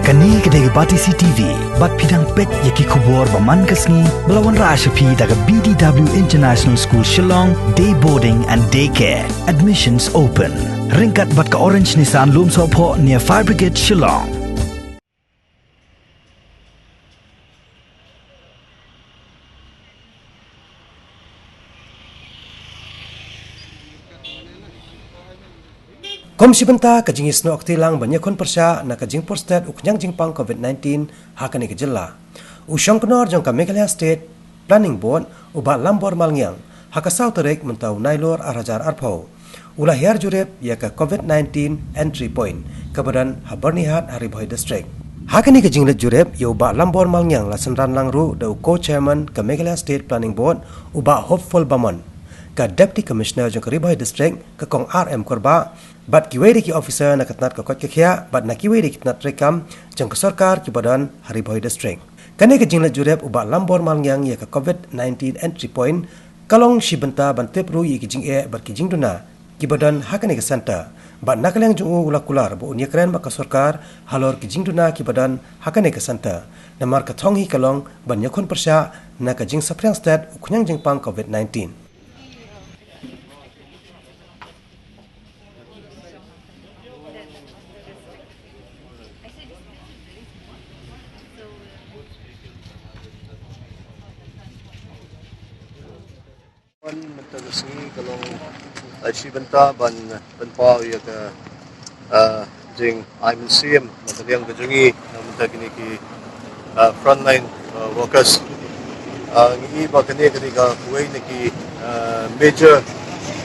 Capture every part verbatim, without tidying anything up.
Kane ka dei ka Batesi T V, bad phi dang peit ïa ki khubor ba man ka sngi, ba la wanrah sha phi da ka B D W International School Shillong, Day Boarding and Day Care. Admissions open. Ryngkat bad ka Orange Nissan Lumsohphoh near Fire Brigade Shillong. Kum shi bynta ka jingïasnoh kti lang ban ïakhun pyrshah na ka jingpur stet u khñiang jingpang COVID nineteen ha kane ka jylla, u shongknor jong ka Meghalaya State Planning Board, u Bah Lambor Malngiang, ha ka saw tarik mynta u Nailur ar hajar arphew, u la hiar jurip ïa ka COVID nineteen entry point kaba don ha Byrnihat ha Ri Bhoi District. Ha kane ka jingleit jurip ïa u Bah Lambor Malngiang la synran lang ruh da u co-chairman ka Meghalaya State Planning Board, u Bah Hopeful Bamon, ka Deputy Commissioner jong ka Ri Bhoi District, ka Kong R M Kurbah, bad kiwei de ki officer na ka tnat ka koit ka khiah bad na kiwei de ki tnat treikam jong ka sorkar kiba don ha Ri Bhoi District. Kane ka jingleit jurip u Bah Lambor Malngiang ïa ka COVID nineteen entry point ka long shi bynta ban tip ruh ïa ki jingeh bad ki jingduna kiba don ha kane ka center. Bad na ka liang jong u, u la kular ba un ïakren bad ka sorkar halor ki jingduna kiba don ha kane ka center, namar ka thong hi ka long ban ïakhun pyrshah na ka jingsaphriang stet u khñiang jingpang COVID nineteen. Mynta ka sngi ka long, ah, shi bynta ban, ban pynpaw ïa ka, ah, jingai mynsiem na ka liang ka jong ngi, na mynta kine ki, ah, frontline, ah, workers. Ah, ngi i ba kane ka dei kawei na ki, ah, major,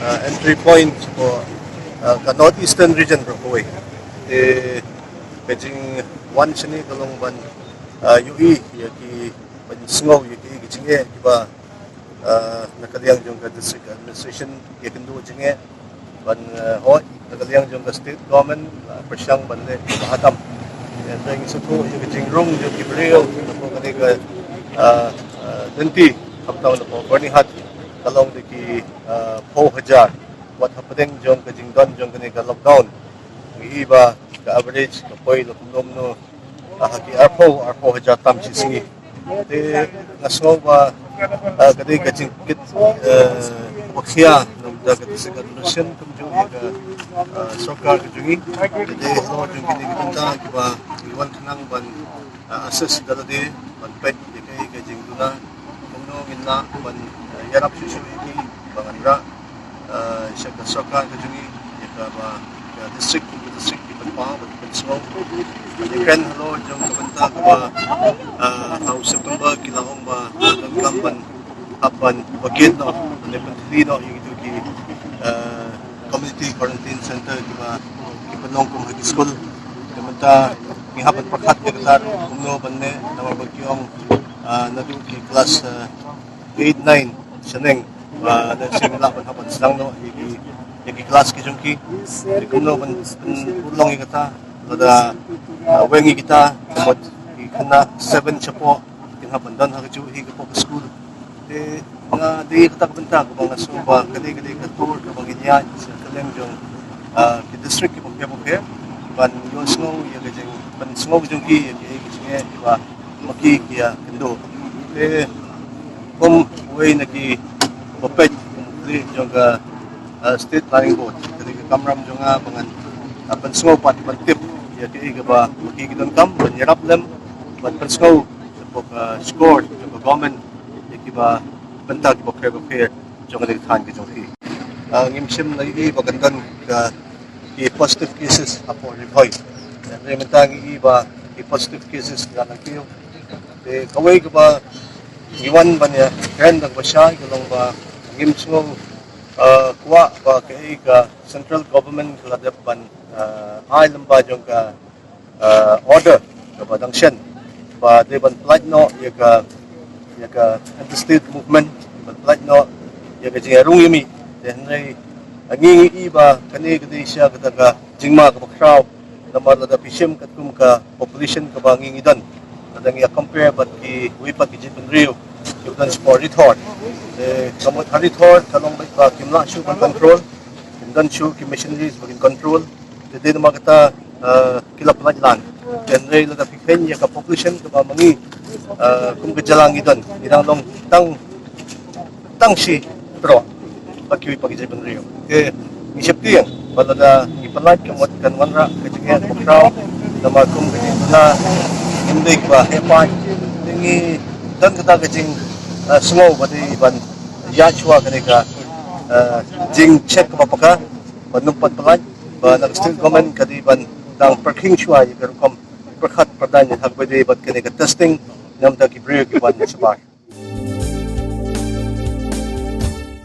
ah, entry point for, ah, ka North Eastern region baroh kawei. Te ka jingwan shane ka long ban, ah, ïohi ïa ki, ban sngew ïa ki, ki jingeh kiba, ah, na ka liang jong ka district administration ïa kynduh jingeh ban, ah, hoi na ka liang jong ka state government, ah, pyrshang ban leh ba hatam. Ïa, te ngi sngewthuh ïa ka jingrung jong ki briew na ka, kane ka, ah, ah, lynti khamtam na ka Byrnihat ka long da ki, ah, phew hajar wat hapdeng jong ka jingdon jong kane ka lockdown. Ngi i ba ka average ka poi la kumno kumno, ah, ha ki arphew, arphew hajar tam shi sngi. Te nga sngew ba, ah, ka dei ka jingkit, eh, ba khia na ka district administration kumjuh ïa ka, ah, sorkar ka jong ngi. Te dei halor jong kine ki bynta kiba ngi wan khnang ban, ah, assess da lade, ban peit ïa kaei ka jingduna, kumno ngin lah ban, ah, ïarap shuh shuh ïa ki ba ngan rah, ah, sha ka sorkar ka jong ngi, ïa kaba ka district, ka district ki pynpaw bad pynsngew. Ïa kren halor jong ka bynta kaba, ah, ha u September ki la ong ba donkam ban hap ban vacate noh, ban pyntylli noh ïa kito ki, ah, community quarantine center kiba ki pynlong kum ha ki skul. Ka bynta ngi hap ban pyrkhat ïa kata kumno ban leh, namar ba ki ong, ah, naduh ki klas, ah, eight, nine shaneng ba lehse ngi lah ban hap ban sdang noh ïa ki, ïa ki klas ki jong ki. Te kumno ban, ban pynlong ïa kata, lada, ah, weng ïa kita, ka mut ki khynnah seven shapoh kin hap ban don ha kajuh hi ka poh ka skul. Te nga dei kata ka bynta kaba nga sngew ba ka dei, ka dei ka tur kaba ngin ïaid sha ka liang jong, ah, ki district kiba pher ba pher ban ïohsngew ïa ka jing, ban sngew jong ki ïa ki, ïa ki jingeh kiba ma ki ki ïa kynduh. Te kum uwei na ki ba peit, kum u khlieh jong ka, ah, State Planning Board, ka dei ka kamram jong nga ba ngan, ah, pynsngew pat ban tip ïa kaei kaba ma ki ki donkam, ban ïarap lem, ban pynsngew shapoh ka shkor jong ka government ïa kiba bynta kiba pher ba pher jong ka thaiñ ka jong ki. Ah, ngim shym la ïohi ba kan don ka ki positive cases hapoh Ri Bhoi. Hynrei mynta ngi i ba ki positive cases ki la nang kiew. Te kawei kaba ngi wan ban ïakren da kaba shai ka long ba ngim sngew, ah, kwah ba kaei ka central government ka la dep ban, ah, ai lyngba jong ka, ah, order kaba dang shen ba dei ban pyllait noh ïa ka, ïa ka anti-state movement, ban pyllait noh ïa ka jingïarung ïa mih. Te hynrei ngi, ngi i ba kane ka dei sha kata ka jingma kaba khraw, namar lada phi shim katkum ka population kaba ngi, ngi don, lada ngi ïa compare bad kiwei pat ki jaitbynriew kiba don shapoh Ri Thor. Te ka mut ha Ri Thor ka long beit ba kim lah shuh ban control, kim don shuh ki machineries ba kin control. Te dei namar kata, eh, ki la pyllait lang. Hynrei lada phi kheiñ ïa ka population kaba ma ngi, ah, kum ka jylla ngi don, ngi dang long tang tang shi tyrwa bad kiwei pat ki jaitbynriew. Te ngi sheptieng ba lada ngi pynlait ka mut kan wanrah ka jingeh kaba khraw, namar kum ka jingduna ngim dei kiba heh paid. Te ngi don kata ka jing, ah, sngew ba dei ban ïaid shuwa kane ka, ah, jingcheck kaba paka, ban ym pat pynlait, ba na ka state government ka dei ban dang pyrkhing shuwa ïa ka rukom pyrkhat pyrdaiñ ha kaba dei bad kane ka testing namar ki briew ki ban shabar.